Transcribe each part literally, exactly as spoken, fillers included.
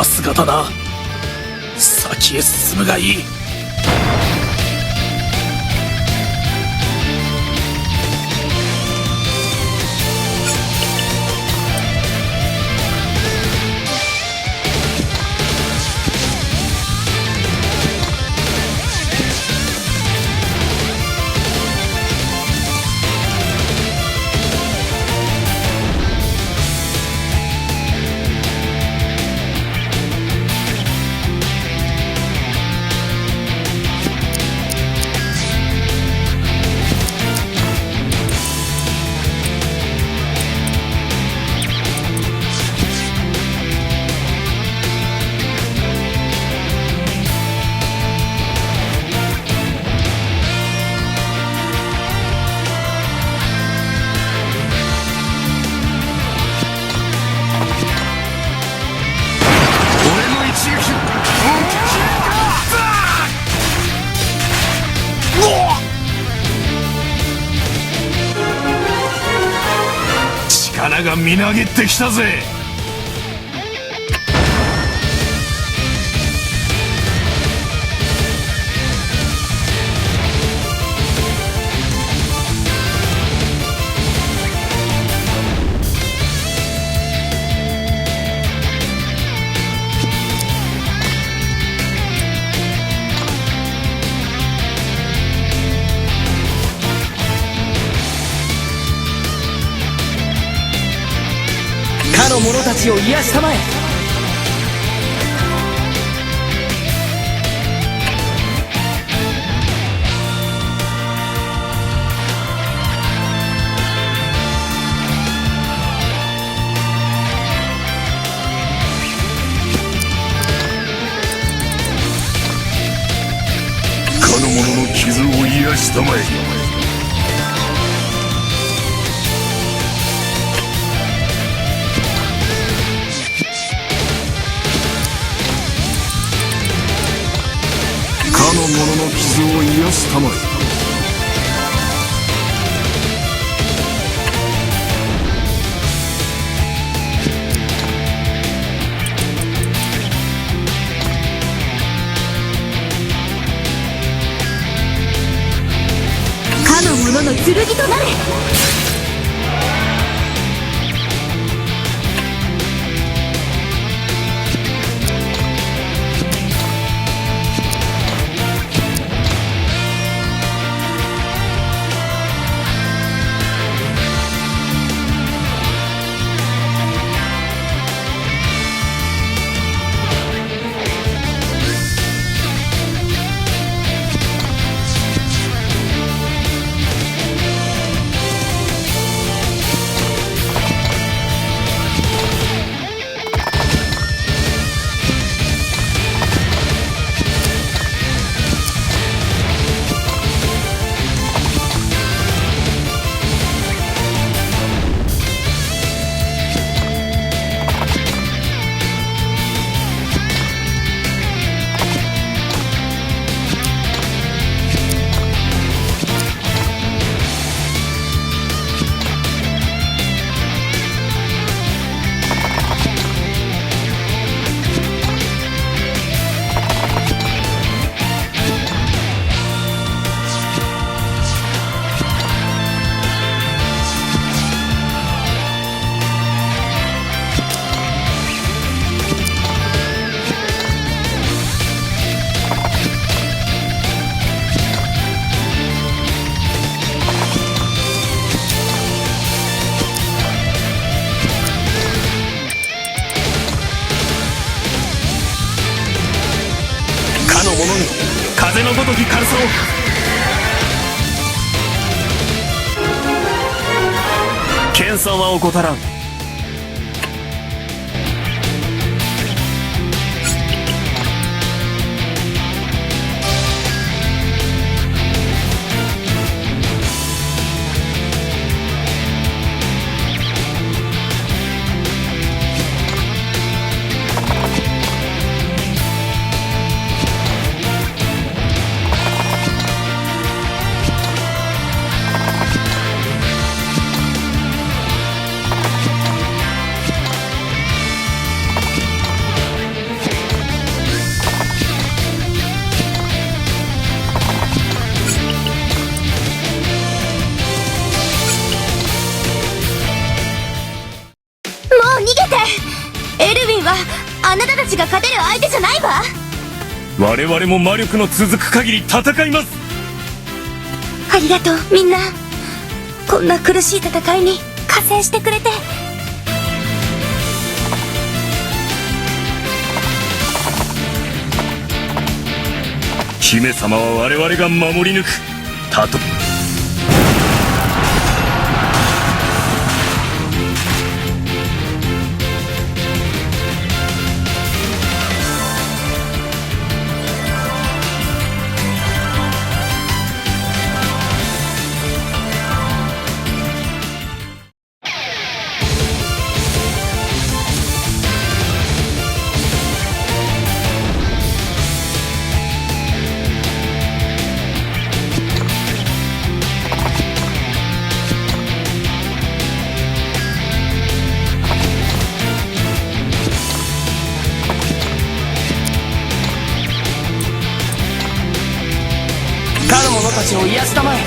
姿だ。先へ進むがいい。俺の一撃、本気か。力がみなぎってきたぜ。かの者たちを癒したまえ。かの者の傷を癒したまえ。かの者の傷を癒したまえ。かの者の剣となれ。かの者に風のごとき辛さを。謙遜は怠らん。って。エルヴィンはあなたたちが勝てる相手じゃないわ。我々も魔力の続く限り戦います。ありがとう、みんな。こんな苦しい戦いに加勢してくれて。姫様は我々が守り抜く。たと彼の者たちを癒したまえ。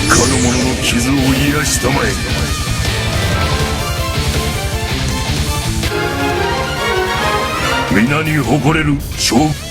かの者の傷を癒したまえ。皆に誇れる勝負。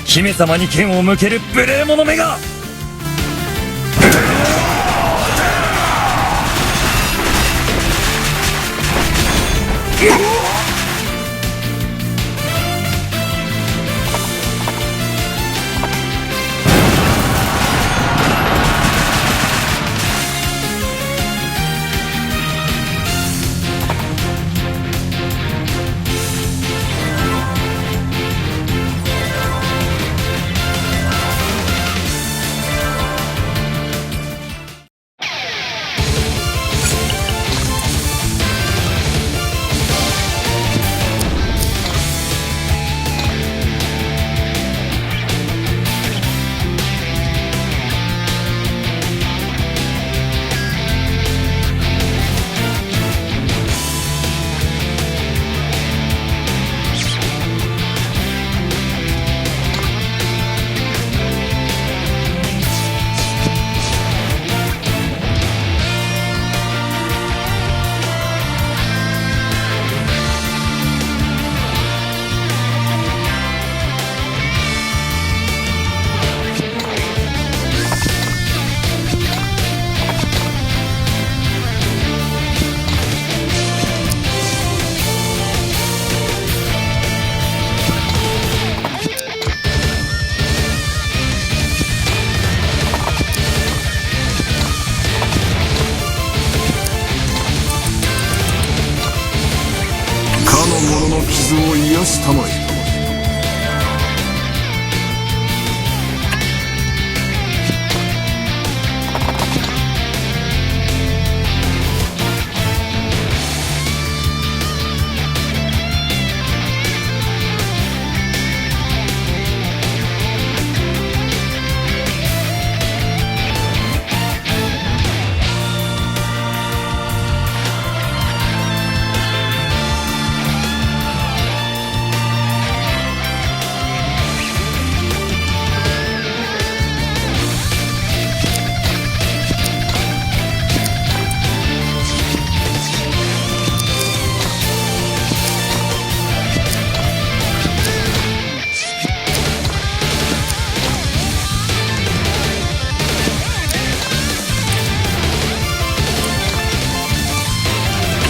姫様に剣を向ける無礼者めが！よし、友よ。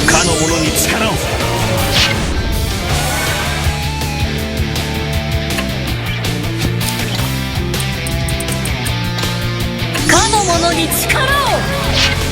かの者に力を。かの者に力を。